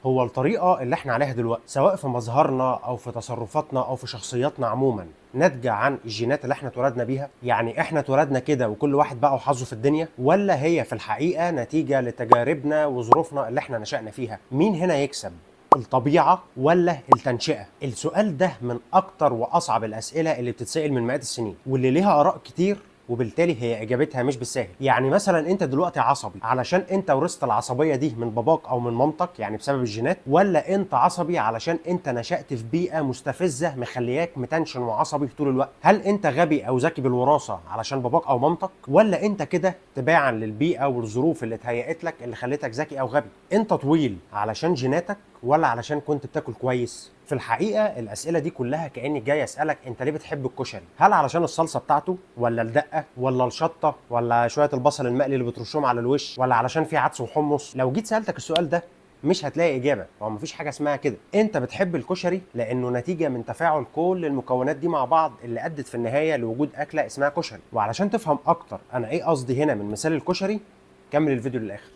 هو الطريقة اللي احنا عليها دلوقتي سواء في مظهرنا أو في تصرفاتنا أو في شخصياتنا عموما ناتجة عن الجينات اللي احنا اتولدنا بيها؟ يعني احنا اتولدنا كده وكل واحد بقى وحظه في الدنيا، ولا هي في الحقيقة نتيجة لتجاربنا وظروفنا اللي احنا نشأنا فيها؟ مين هنا يكسب، الطبيعة ولا التنشئة؟ السؤال ده من أكتر وأصعب الأسئلة اللي بتتسأل من مئات السنين، واللي ليها آراء كتير، وبالتالي هي اجابتها مش بالساهل. يعني مثلا انت دلوقتي عصبي علشان انت ورثت العصبية دي من باباك او من مامتك، يعني بسبب الجينات، ولا انت عصبي علشان انت نشأت في بيئة مستفزة مخلياك متنشن وعصبي طول الوقت؟ هل انت غبي او ذكي بالوراثه علشان باباك او مامتك، ولا انت كده تباعا للبيئة والظروف اللي اتهيأت لك اللي خلتك ذكي او غبي؟ انت طويل علشان جيناتك ولا علشان كنت بتاكل كويس؟ في الحقيقة الاسئلة دي كلها كاني جاي اسالك انت ليه بتحب الكشري؟ هل علشان الصلصه بتاعته، ولا الدقة، ولا الشطه، ولا شوية البصل المقلي اللي بترشهم على الوش، ولا علشان في عدس وحمص؟ لو جيت سالتك السؤال ده مش هتلاقي اجابه، هو مفيش حاجة اسمها كده. انت بتحب الكشري لانه نتيجة من تفاعل كل المكونات دي مع بعض اللي ادت في النهاية لوجود اكله اسمها كشري. وعلشان تفهم اكتر انا ايه قصدي هنا من مثال الكشري، كمل الفيديو للاخر.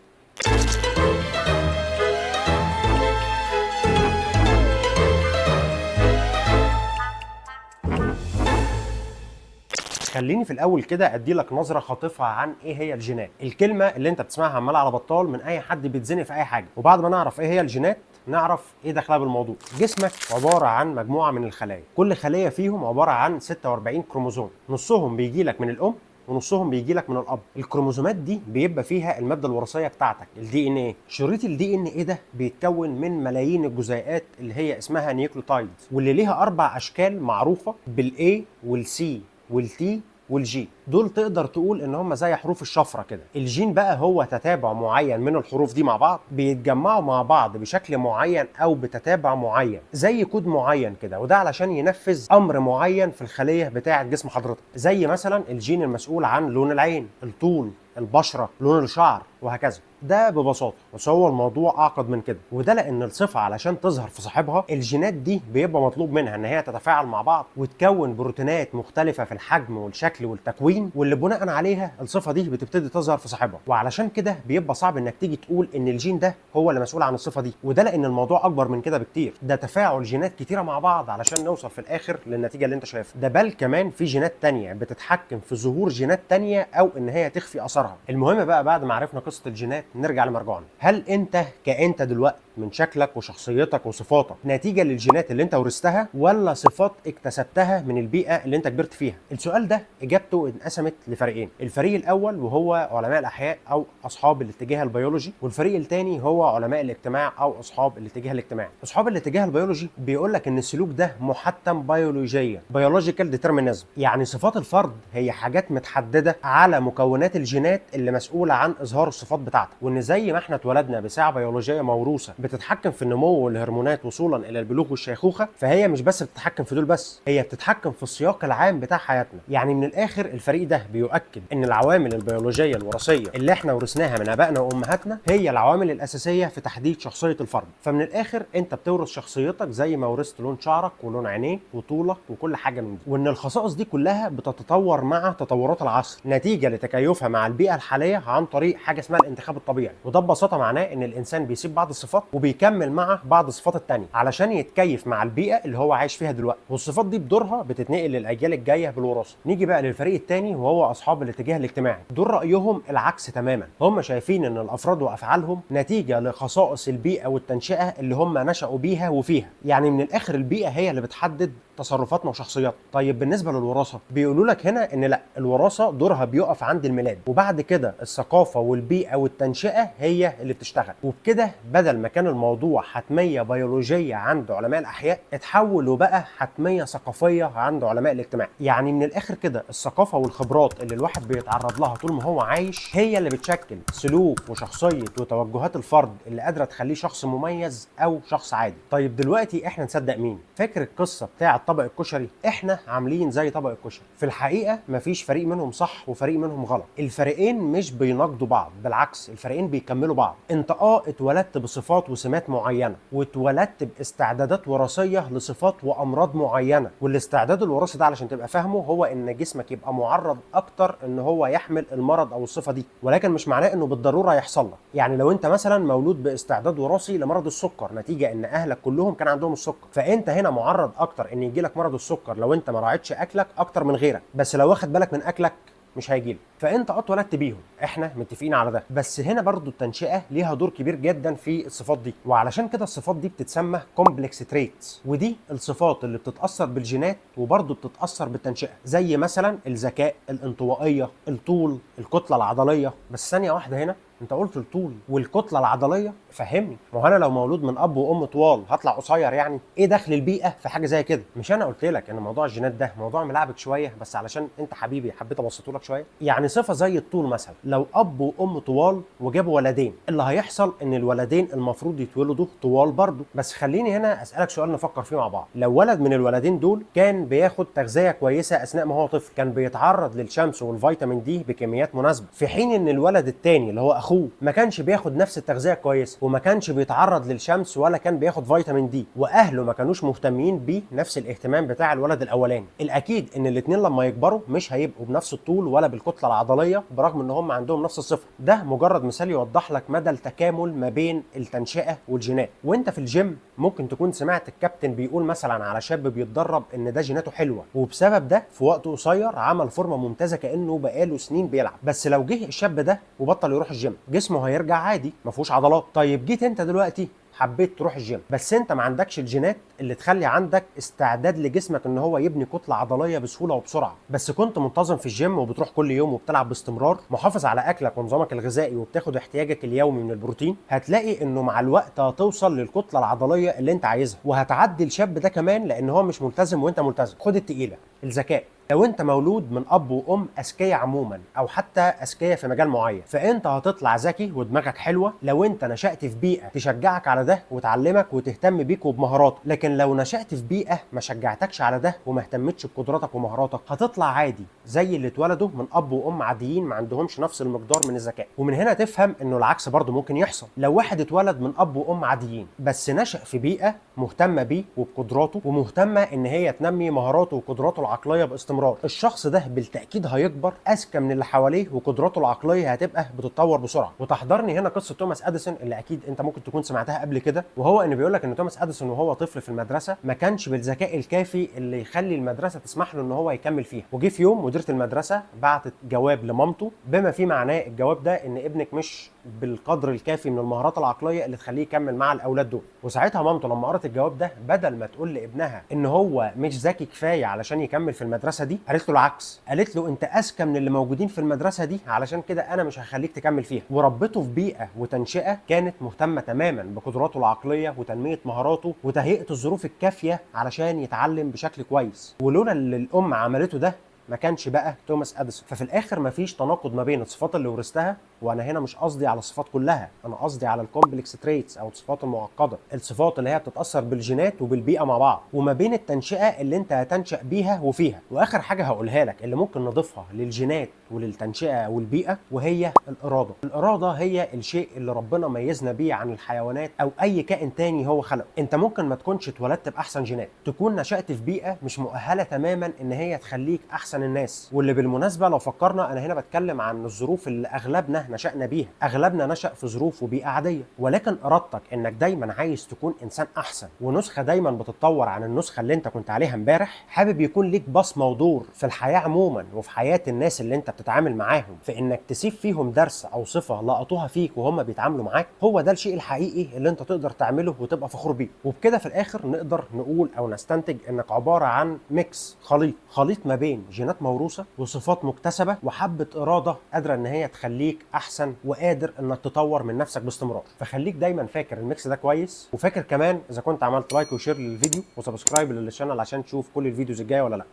خليني في الاول كده ادي لك نظره خاطفه عن ايه هي الجينات، الكلمة اللي انت بتسمعها عمال على بطال من اي حد بيتزنق في اي حاجة. وبعد ما نعرف ايه هي الجينات نعرف ايه دخلها بالموضوع. جسمك عبارة عن مجموعة من الخلايا، كل خليه فيهم عبارة عن 46 كروموزوم، نصهم بيجي لك من الام ونصهم بيجي لك من الاب. الكروموزومات دي بيبقى فيها المادة الوراثية بتاعتك ال DNA. شريط ال DNA ده بيتكون من ملايين الجزيئات اللي هي اسمها nucleotides، واللي ليها 4 اشكال معروفة بالاي والسي والتي والجي. دول تقدر تقول ان هم زي حروف الشفرة كده. الجين بقى هو تتابع معين من الحروف دي مع بعض، بيتجمعوا مع بعض بشكل معين او بتتابع معين زي كود معين كده، وده علشان ينفذ امر معين في الخلية بتاعه جسم حضرتك، زي مثلا الجين المسؤول عن لون العين، الطول، البشرة، لون الشعر، وهكذا. ده ببساطة، بس هو الموضوع اعقد من كده، وده لان الصفة علشان تظهر في صاحبها الجينات دي بيبقى مطلوب منها ان هي تتفاعل مع بعض وتكون بروتينات مختلفة في الحجم والشكل والتكوين، واللي بناء عليها الصفة دي بتبتدي تظهر في صاحبها. وعلشان كده بيبقى صعب انك تيجي تقول ان الجين ده هو اللي مسؤول عن الصفة دي، وده لان الموضوع اكبر من كده بكتير. ده تفاعل جينات كتيرة مع بعض علشان نوصل في الاخر للنتيجة اللي انت شايفها. ده بل كمان في جينات تانية بتتحكم في ظهور جينات تانية او ان هي تخفي اثرها. المهم بقى بعد ما عرفنا قصة الجينات نرجع لمرجعنا. هل انت كأنت دلوقتي من شكلك وشخصيتك وصفاتك نتيجة للجينات اللي انت ورثتها، ولا صفات اكتسبتها من البيئة اللي انت كبرت فيها؟ السؤال ده اجابته انقسمت لفريقين. الفريق الاول وهو علماء الاحياء او اصحاب الاتجاه البيولوجي، والفريق الثاني هو علماء الاجتماع او اصحاب الاتجاه الاجتماعي. اصحاب الاتجاه البيولوجي بيقول لك ان السلوك ده محتم بيولوجيا، biological determinism، يعني صفات الفرد هي حاجات متحدده على مكونات الجينات اللي مسؤولة عن اظهار الصفات بتاعتك، وان زي ما احنا اتولدنا بساعة بيولوجية موروثه بتتحكم في النمو والهرمونات وصولا الى البلوغ والشيخوخه، فهي مش بس بتتحكم في دول بس، هي بتتحكم في السياق العام بتاع حياتنا. يعني من الاخر الفريق ده بيؤكد ان العوامل البيولوجية الوراثية اللي احنا ورثناها من ابائنا وامهاتنا هي العوامل الاساسية في تحديد شخصية الفرد. فمن الاخر انت بتورث شخصيتك زي ما ورثت لون شعرك ولون عينيك وطولك وكل حاجة من دي، وان الخصائص دي كلها بتتطور مع تطورات العصر نتيجة لتكيفها مع البيئة الحالية عن طريق حاجة اسمها الانتخاب الطبيعي. وده ببساطة معناه ان الانسان بيسيب بعض الصفات وبيكمل مع بعض الصفات التانية علشان يتكيف مع البيئة اللي هو عايش فيها دلوقتي، والصفات دي بدورها بتتنقل للاجيال الجاية بالوراثه. نيجي بقى للفريق الثاني وهو اصحاب الاتجاه الاجتماعي. دول رايهم العكس تماما، هم شايفين ان الافراد وافعالهم نتيجة لخصائص البيئة والتنشئه اللي هم نشأوا بيها وفيها. يعني من الاخر البيئة هي اللي بتحدد تصرفاتنا وشخصياتنا. طيب بالنسبة للوراثه بيقولوا لك هنا ان لا، الوراثة دورها بيقف عند الميلاد، وبعد كده الثقافة والبيئة والتنشئه هي اللي بتشتغل. وبكده بدل ما كان الموضوع حتمية بيولوجية عند علماء الاحياء اتحول وبقى حتمية ثقافية عند علماء الاجتماع. يعني من الاخر كده الثقافة والخبرات اللي الواحد بيتعرض لها طول ما هو عايش هي اللي بتشكل سلوك وشخصية وتوجهات الفرد اللي قادرة تخليه شخص مميز او شخص عادي. طيب دلوقتي احنا نصدق مين؟ فاكر القصة بتاعه طبق الكشري؟ احنا عاملين زي طبق الكشري. في الحقيقة مفيش فريق منهم صح وفريق منهم غلط، الفريقين مش بيناقضوا بعض، بالعكس الفريقين بيكملوا بعض. انت اتولدت بصفات وسمات معينة، واتولدت باستعدادات وراثية لصفات وامراض معينة. والاستعداد الوراثي ده علشان تبقى فاهمه هو ان جسمك يبقى معرض اكتر ان هو يحمل المرض او الصفة دي، ولكن مش معناه انه بالضرورة يحصل لك. يعني لو انت مثلا مولود باستعداد وراثي لمرض السكر نتيجة ان اهلك كلهم كان عندهم السكر، فانت هنا معرض اكتر ان يجي لك مرض السكر لو انت ما راعيتش اكلك اكتر من غيرك. بس لو واخد بالك من اكلك مش هيجيلك. فانت اتولدت بيهم، احنا متفقين على ده. بس هنا برضو التنشئه ليها دور كبير جدا في الصفات دي، وعلشان كده الصفات دي بتتسمى complex traits، ودي الصفات اللي بتتاثر بالجينات وبرضو بتتاثر بالتنشئه، زي مثلا الذكاء، الانطوائية، الطول، الكتلة العضلية. بس ثانية واحدة، هنا انت قلت الطول والكتله العضلية، فهمني، ما هو انا لو مولود من اب وام طوال هطلع قصير؟ يعني ايه دخل البيئة في حاجة زي كده؟ مش انا قلت لك ان موضوع الجينات ده موضوع ملعبك شوية، بس علشان انت حبيبي حبيت ابسطه لك شوية. يعني صفة زي الطول مثلا، لو اب وام طوال وجابوا ولدين، اللي هيحصل ان الولدين المفروض يتولدوا طوال برضه. بس خليني هنا اسالك سؤال نفكر فيه مع بعض. لو ولد من الولدين دول كان بياخد تغذية كويسة اثناء ما هو طفل، كان بيتعرض للشمس والفيتامين دي بكميات مناسبة، في حين ان الولد الثاني اللي هو اخوه ما كانش بياخد نفس التغذية الكويسة وما كانش بيتعرض للشمس ولا كان بياخد فيتامين دي، واهله ما كانوش مهتمين بيه نفس الاهتمام بتاع الولد الاولاني، الاكيد ان الاثنين لما يكبروا مش هيبقوا بنفس الطول ولا بالكتله العضلية برغم ان هم عندهم نفس الصفة. ده مجرد مثال يوضح لك مدى التكامل ما بين التنشئه والجينات. وانت في الجيم ممكن تكون سمعت الكابتن بيقول مثلا على شاب بيتدرب ان ده جيناته حلوة، وبسبب ده في وقت قصير عمل فورمه ممتازة كانه بقاله سنين بيلعب. بس لو جه الشاب ده وبطل يروح الجيم، جسمه هيرجع عادي ما فيهوش عضلات. طيب جيت انت دلوقتي حبيت تروح الجيم، بس انت ما عندكش الجينات اللي تخلي عندك استعداد لجسمك ان هو يبني كتلة عضلية بسهولة وبسرعة، بس كنت منتظم في الجيم وبتروح كل يوم وبتلعب باستمرار، محافظ على اكلك ونظامك الغذائي وبتاخد احتياجك اليومي من البروتين، هتلاقي انه مع الوقت هتوصل للكتله العضلية اللي انت عايزها، وهتعدي الشاب ده كمان لان هو مش ملتزم وانت ملتزم. خد التقيله، الذكاء. لو انت مولود من اب وام اذكياء عموما او حتى اذكياء في مجال معين، فانت هتطلع ذكي ودماغك حلوة لو انت نشأت في بيئة تشجعك على ده وتعلمك وتهتم بيك وبمهاراتك. لكن لو نشأت في بيئة ما شجعتكش على ده وما اهتمتش بقدراتك ومهاراتك، هتطلع عادي زي اللي اتولدوا من اب وام عاديين ما عندهمش نفس المقدار من الذكاء. ومن هنا تفهم انه العكس برضه ممكن يحصل. لو واحد اتولد من اب وام عاديين بس نشأ في بيئة مهتمة بيه وبقدراته ومهتمه ان هي تنمي مهاراته وقدراته العقلية باستمرار، الشخص ده بالتاكيد هيكبر اذكى من اللي حواليه وقدراته العقلية هتبقى بتتطور بسرعة. وتحضرني هنا قصة توماس اديسون اللي اكيد انت ممكن تكون سمعتها قبل كده، وهو ان بيقول لك ان توماس اديسون وهو طفل في المدرسة ما كانش بالذكاء الكافي اللي يخلي المدرسة تسمح له ان هو يكمل فيها. وجه في يوم مديره المدرسة بعتت جواب لمامته بما في معناه الجواب ده ان ابنك مش بالقدر الكافي من المهارات العقلية اللي تخليه يكمل مع الاولاد دول. وساعتها مامته لما قرأت الجواب ده، بدل ما تقول لابنها ان هو مش ذكي كفاية علشان يكمل في المدرسة دي، قالت له العكس، قالت له انت اذكى من اللي موجودين في المدرسة دي، علشان كده انا مش هخليك تكمل فيها. وربته في بيئة وتنشئه كانت مهتمة تماما بقدراته العقلية وتنميه مهاراته وتهيئه الظروف الكافيه علشان يتعلم بشكل كويس. ولولا اللي الام عملته ده ما كانش بقى توماس اديسون. ففي الاخر مفيش تناقض ما بين الصفات اللي ورثتها، وانا هنا مش قصدي على الصفات كلها، انا قصدي على ال complex traits او الصفات المعقدة، الصفات اللي هي بتتاثر بالجينات وبالبيئه مع بعض، وما بين التنشئه اللي انت هتنشأ بيها وفيها. واخر حاجة هقولها لك اللي ممكن نضيفها للجينات وللتنشئه والبيئة، وهي الارادة. الارادة هي الشيء اللي ربنا ميزنا بيه عن الحيوانات او اي كائن تاني هو خلقه. انت ممكن ما تكونش اتولدت باحسن جينات، تكون نشأت في بيئة مش مؤهلة تماما ان هي تخليك احسن الناس. واللي بالمناسبة لو فكرنا، انا هنا بتكلم عن الظروف اللي اغلبنا نشأنا بيها، اغلبنا نشأ في ظروف وبيئه عادية، ولكن ارادتك انك دايما عايز تكون انسان احسن ونسخة دايما بتتطور عن النسخة اللي انت كنت عليها امبارح، حابب يكون ليك بصمة ودور في الحياة عموما وفي حياة الناس اللي انت بتتعامل معاهم، في انك تسيب فيهم درس او صفة لقطوها فيك وهم بيتعاملوا معاك، هو ده الشيء الحقيقي اللي انت تقدر تعمله وتبقى فخور بيه. وبكده في الاخر نقدر نقول او نستنتج انك عبارة عن mix، خليط ما بين جينات موروثه وصفات مكتسبة وحبه اراده قادرة ان هي تخليك احسن وقادر انك تطور من نفسك باستمرار. فخليك دايما فاكر ال mix ده كويس، وفاكر كمان اذا كنت عملت like و share للفيديو و subscribe لل channel عشان تشوف كل ال videos الجاية ولا لا.